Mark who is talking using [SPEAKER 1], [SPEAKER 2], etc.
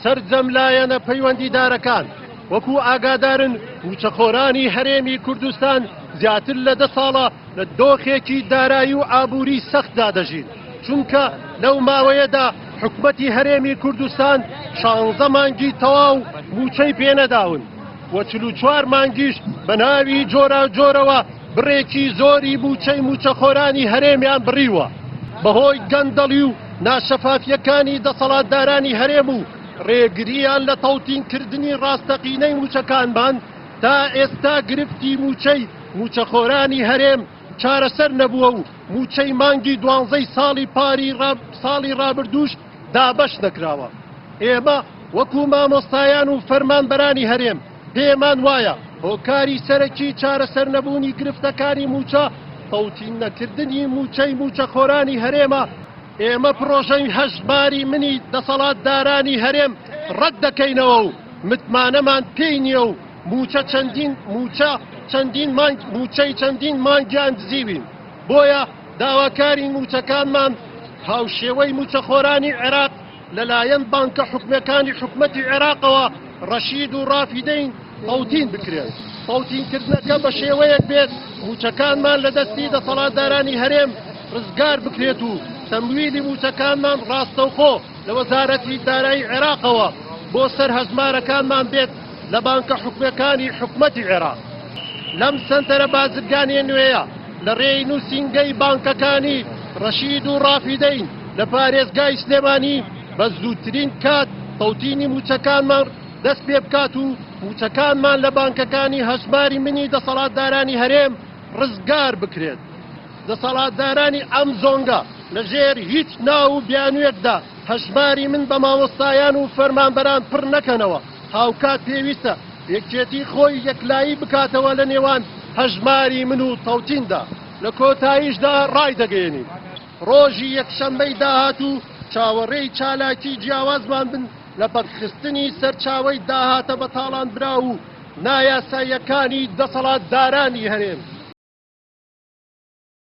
[SPEAKER 1] سەرجەم لایەنە پەیوەندیدارەکان وەکو ئاگادارن مووچەخۆرانی هەرێمی کوردستان زیاتر لە دە ساڵە لە دۆخێکی دارایی و ئابووری سەختدا دەژین، چونکە لەو ماوەیەدا حکومەتی هەرێمی کوردستان شانزە مانگی تەواو مووچەی پێنەداون و 44 مانگیش بە ناوی جۆراوجۆرەوە بڕێکی زۆری مووچەی مووچەخۆرانی هەرێمیان بڕیوە بەهۆی گەندەڵی و ناشەفافیەکانی دەسەڵاتدارانی هەرێم و ڕێگرییان لە تەوتینکردنی ڕاستەقینەی مووچەکانمان، تا ئێستا گرفتی مووچەی مووچەخۆرانی هەرێم چارەسەر نەبووە و مووچەی مانگی دوانزەی ساڵی پاری ساڵی ڕابردووش دابەش نەکراوە. ئێمە وەکو مامۆستایان و فەرمانبەرانی هەرێم پێمان وایە هۆکاری سەرەکی چارەسەرنەبوونی گرفتەکانی مووچە تەوتین نەکردنی مووچەی مووچەخۆرانی هەرێمە، ئێمە پڕۆژەی هەژماری منی دەسەڵاتدارانی هەرێم ڕەت دەکەینەوە و متمانەمان پێی نییە و مووچە چەندین مووچە چەندین مانگ مووچەی چەندین مانگیان دزیوین، بۆیە داواکارین مووچەکانمان هاوشێوەی مووچەخۆرانی عێراق لەلایەن بانکە حکومیەکانی حکومەتی عێراقەوە ڕەشید و ڕافیدەین تەوتین بکرێن. تەوتینکردنەکە بە شێوەیەک بێت مووچەکانمان لە دەستی دەسەڵاتدارانی هەرێم ڕزگار بکرێت و تەمویلی مووچەکانمان ڕاستەوخۆ لە وەزارەتی دارایی عێراقەوە بۆ سەر هەژمارەکانمان بێت لە بانکە حکومیەکانی حکومەتی عێراق. لەم سەنتەرە بازرگانیە نوێیە لە ڕێی نووسینگەی بانکەکانی ڕەشید و ڕافیدەین لە پارێزگای سلێمانی بە زووترین کات تەوتینی مووچەکانمان دەست پێ بکات و مووچەکانمان لە بانکەکانی هەژماری منی دەسەڵاتدارانی هەرێم ڕزگار بکرێت. دەسەڵاتدارانی ئەم زۆنگە لە ژێر هیچ ناو و بیانوویەکدا هەژماری من بە مامۆستایان و فەرمانبەران پڕ نەکەنەوە، هاوکات پێویستە یەکێتی خۆی یەکلایی بکاتەوە لە نێوان هەژماری من و تەوتیندا. لە کۆتاییشدا ڕایدەگەیەنین، ڕۆژی یەکشەممەی داهاتوو چاوەڕێی چالاکی جیاوازمان بن لە پەکخستنی سەرچاوەی داهاتە بەتاڵانبراو و نایاساییەکانی دەسەڵاتدارانی هەرێم.